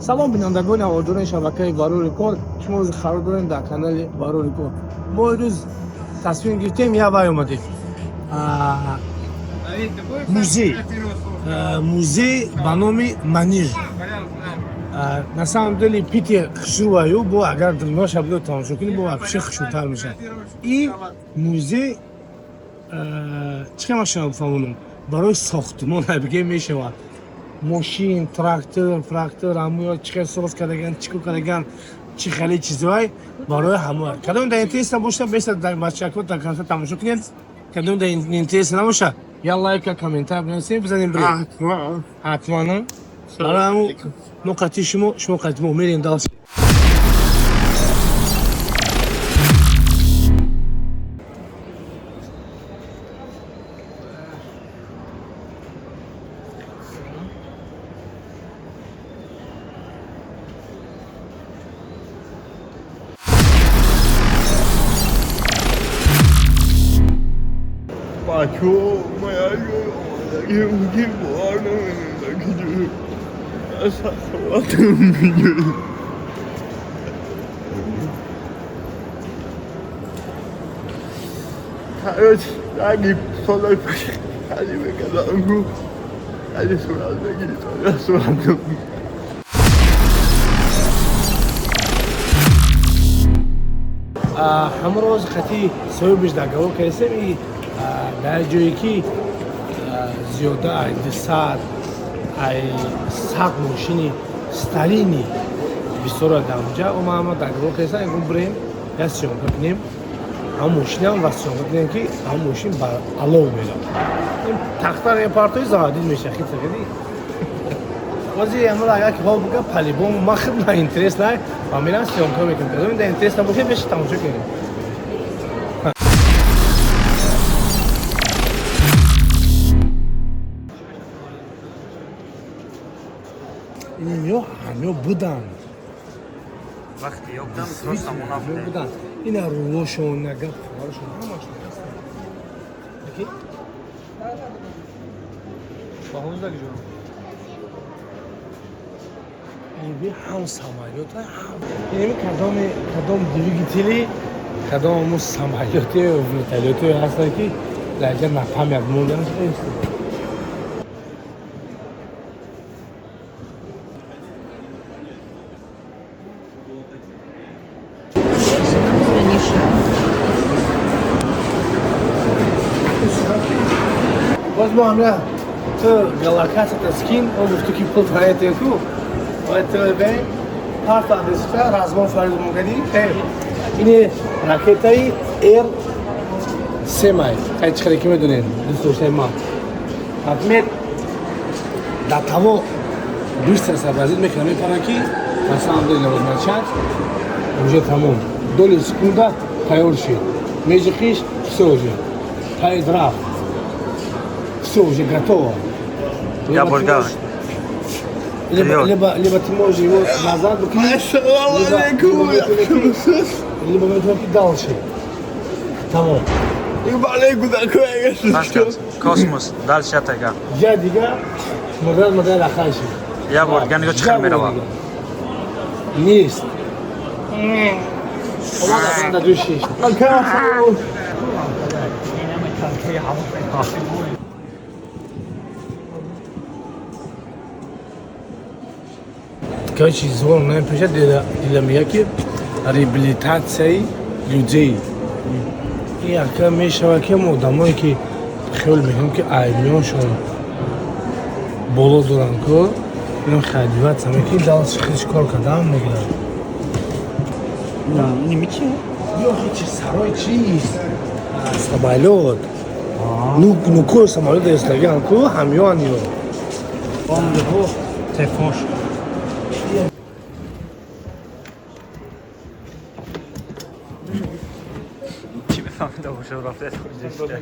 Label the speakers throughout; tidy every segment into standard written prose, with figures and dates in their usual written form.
Speaker 1: Салом, бинандагони ҳаводорони шабакаи Барори Кор. Шумо рӯзи қарор дорем дар канали Барори Кор. Мо имрӯз тасмим гирифтем, я вай омадем. Музей. Музей ба номи Манеж. На самом деле Питер хушрӯаю, бо агар дилноша бидо тамошо кунӣ, бо вообще хушрӯтар мешавад. И музей чӣ кама шумо бифаҳмонам, барои сохтмон бигем мешавад. Мошин, трактор, фрактор, ҳамуё чӣ хел соз кардаган, чӣ кор кардаган, чӣ хеле чизҳое барои ҳамоя. Кадом дар интерес набошад, беста дар бачако дар конца тамошо кунед. Кадом дар интерес набошад, я лайка, комментар бинависем, бизанем бирем. Ҳатман. Барои ҳамун мо қатъи шумо, шумо қатъи мо мерем дальше. Ҳамон рӯз хати соҳибиш договор кардем и дар ҷое ки зиёда ай 200 ай 100 мошини старинный бисёра дар онҷа ма ҳама договор кардем, ягон бирем, як съёмка кунем, ҳамон мошинам ва съёмка кунем, ки ҳамон мошин ба алов меравад. Тахтар партои заводить меша хитра кади. Бози ҳамон агар ки ҳол буга по-любому ма хеле на интерес най ва мерам съёмка мекунем. Кадом да интерес набошад, беша тамошо кунем. Инё ҳамё буданд.
Speaker 2: Вақти ёбдам, просто
Speaker 1: ҳамё буданд. Ина рулошон, ина гап хабарашон ҳамашон ҳастанд. Аки? Ин ҳам самолёт, ҳам инами кадоми кадом двигатели, кадом ҳамун самолёте, вертолёте ҳастанд, ки дар ҷа на память мондан.
Speaker 3: Раніше.
Speaker 1: Боз мо ҳамя ту галакасата скин, он гуфту ки пул таете ку ва ту бе парта андеста размон фарид мугади. Ини ракетаи Р семай хай чӣ хеле ки медонед, дӯст доштаи ман. Например, дар таво быстро сообразить мекунам, мепарам, ки на самом деле назначать уже тамом, доли секунда тайёр шид, межиқиш, всё, уже таид рафт, всё уже готово.
Speaker 2: Я бургар.
Speaker 1: Либо, либо ты можешь его назад выкинуть, либо метнуть дальше. Тамом.
Speaker 2: Космос, дальше тага.
Speaker 1: Я дига, модел модел ахайши.
Speaker 2: Я бургар, нигоҳ чӣ хел мерава.
Speaker 1: Нест. Омада банда душиш. Короче, звон нам пиша для меня, ки реабилитацияи людей. И ака мешава, ки мо одамое ки хеле мекунем, ки аймиёншон боло доранд ку, ино хадиватса мекунӣ, дальше хеле кор кардан мегиранд. Ё чи сарой чист? Самолёт. Ну, ну ку самолёт истаган ку ҳамён ё.
Speaker 2: Телефонш. Чӣ бифаҳмида бошад, рафта хоҷа.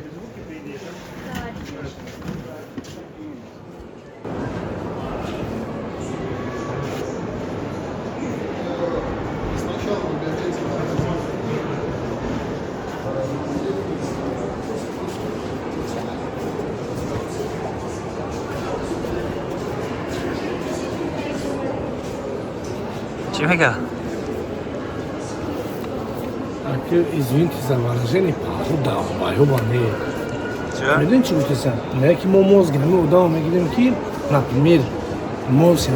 Speaker 2: Чӣ мега?
Speaker 1: Извините за выражение, паху долбоёба не.
Speaker 2: Чӣ?
Speaker 1: Медонӣ чӣ гуфтесам? Не ки мо мозги ҳами одамо мегирем, ки, например, мозг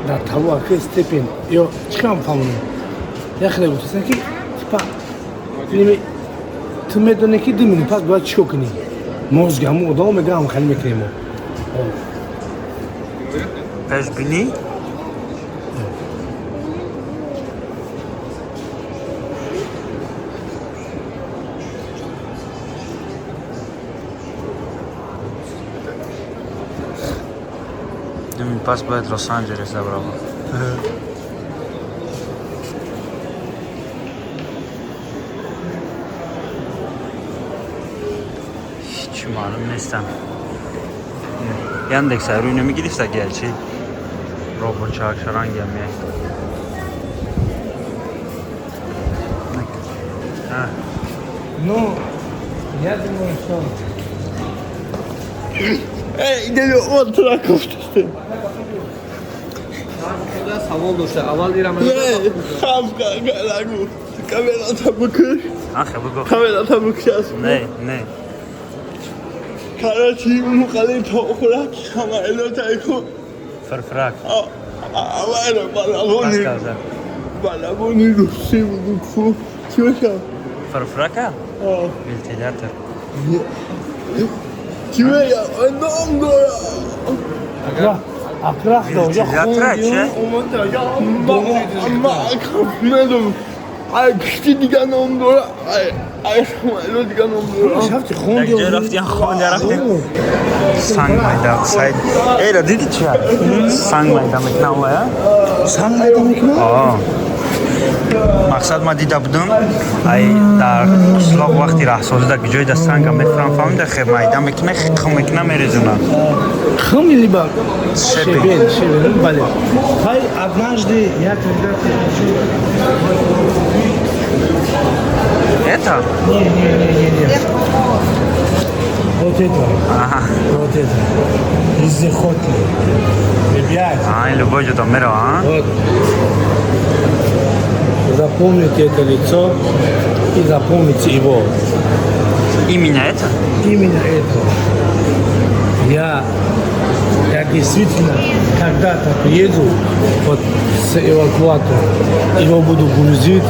Speaker 1: дар того ака степень ё чӣ кам фаҳмонем, як хеле гуфтесам, ки типа ту медонӣ, ки 2 минут пас бояд чӣ кор кунӣ. Мозги ҳамун одамо мегирам, хеле мекунем мо.
Speaker 2: Пешбинӣ. 2 минут пас бояд Лос-Анҷелес забрава. Ҳеҷ маълум нестам. Яндекс рӯй намегирифта гиячи робочаакшарангиам е.
Speaker 1: Ну, я думаю, что
Speaker 3: Эй, гуфтастем.
Speaker 4: Савол дошта аввал дирам.
Speaker 3: Нагу. Камерата букш.
Speaker 2: Анхе буго.
Speaker 3: Камерата букш.
Speaker 2: Не, не.
Speaker 3: Короче, мухали тохрак хамайло тайко.
Speaker 2: Фарфрак.
Speaker 3: Авайро балабони.
Speaker 2: Рассказа.
Speaker 3: Балабони руси буку. Чӣ?
Speaker 2: Фарфрака? Вентилятор.
Speaker 3: Чӣ я? Ном дора.
Speaker 1: Акрах
Speaker 2: Вентилятора чӣ?
Speaker 3: Ма надорам. Ай кишти дига ном дора. Ай ай хамайло дига ном дора.
Speaker 1: Шафти хонди.
Speaker 2: Як ҷой рафти, хонди рафти. Санг майда сайд. Эра диди чи? Санг майда мекунам вая?
Speaker 1: Санг майда мекунам?
Speaker 2: Аа. Мақсад ма дида будам, ай дар қишлоқ вақти раҳсозӣ дар ҷои да санга мефурам, фаҳмида, хе майда мекуна, хум мекуна, мерезуна.
Speaker 1: Хум либо
Speaker 2: Щебень.
Speaker 1: щебень, щебень, бале. Хай, однажды я когда-то хочу.
Speaker 2: Это?
Speaker 1: Не, не, не, не, не. Вот это.
Speaker 2: Аҳа.
Speaker 1: Вот это. Вездеходный. Ребят.
Speaker 2: А, любой ҷо мерава, а?
Speaker 1: Вот. Запомните это лицо и запомните его.
Speaker 2: Именно это?
Speaker 1: Именно это. Я действительно когда-то приеду вот с эвакуатором, его буду грузить.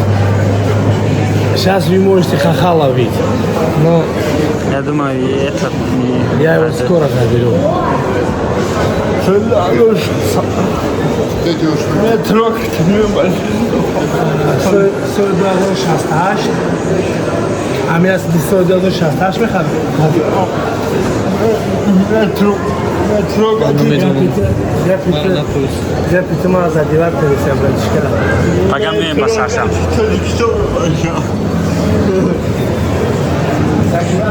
Speaker 1: Сейчас вы можете ха-ха ловить, но
Speaker 2: Я думаю, это
Speaker 1: я его скоро заберу.
Speaker 3: Метро
Speaker 1: Соли 2068, ҳамин аст, соли 2068 мехарам.
Speaker 3: Метро метро.
Speaker 1: Я мара задевать кардеся, братишка.
Speaker 2: Пага меем ба саша.
Speaker 3: Тоҷикистон.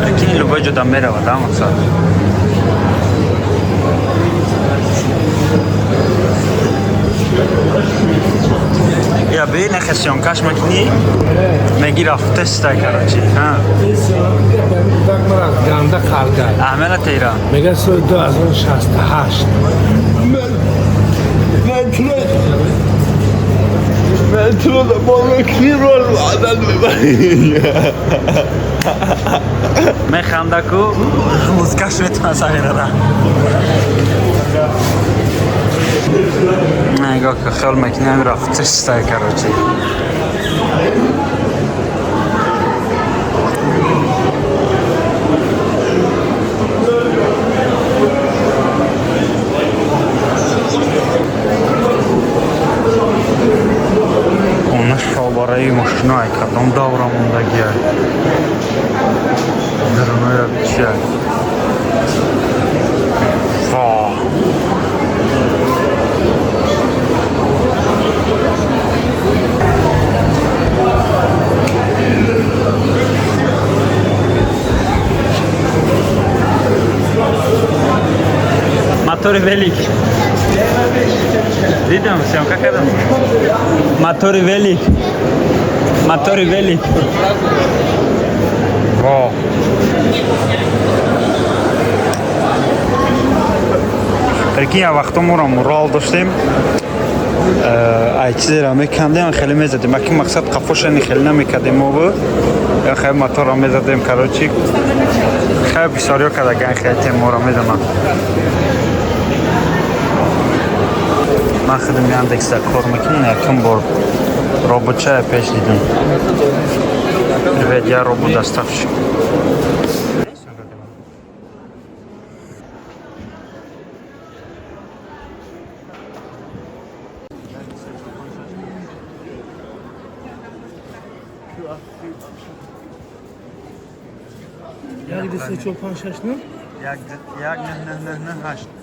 Speaker 2: Прикинь, любой ҷо мерава, да, мақсад? Я би нехе съёмкаш мекунӣ, меги рафтестай, короче.
Speaker 1: Мара ганда харгай.
Speaker 2: Аҳмена тейра.
Speaker 1: Мега соли 2068.
Speaker 3: Метро метро бо рол мебарӣ.
Speaker 2: Механдаку музкаш метавона сағирара. Нигоҳ ка, хел мекунем рафтестай, короче. Она шобараи мошинае кардам, давра мондагия даруноя чия. Ва, мотори велик дидам, съёмка кардам. Мотори велик, мотори велик. Во, прикинь, я вақто моро мурал доштем. Ай чизеро мекандем, хеле мезадем. Аки мақсад қафошани хеле намекардем обу. Хеле моторро мезадем, короче. Хеле бисёриё кардаган хеле теморо медонам. Ман худам Яндекса кор мекунам, якум бор роботчая пеш дидам. Привет, я робот-доставщик.
Speaker 1: 1 2 3 4 5 6 9.
Speaker 2: 1 1 9 9 9 8.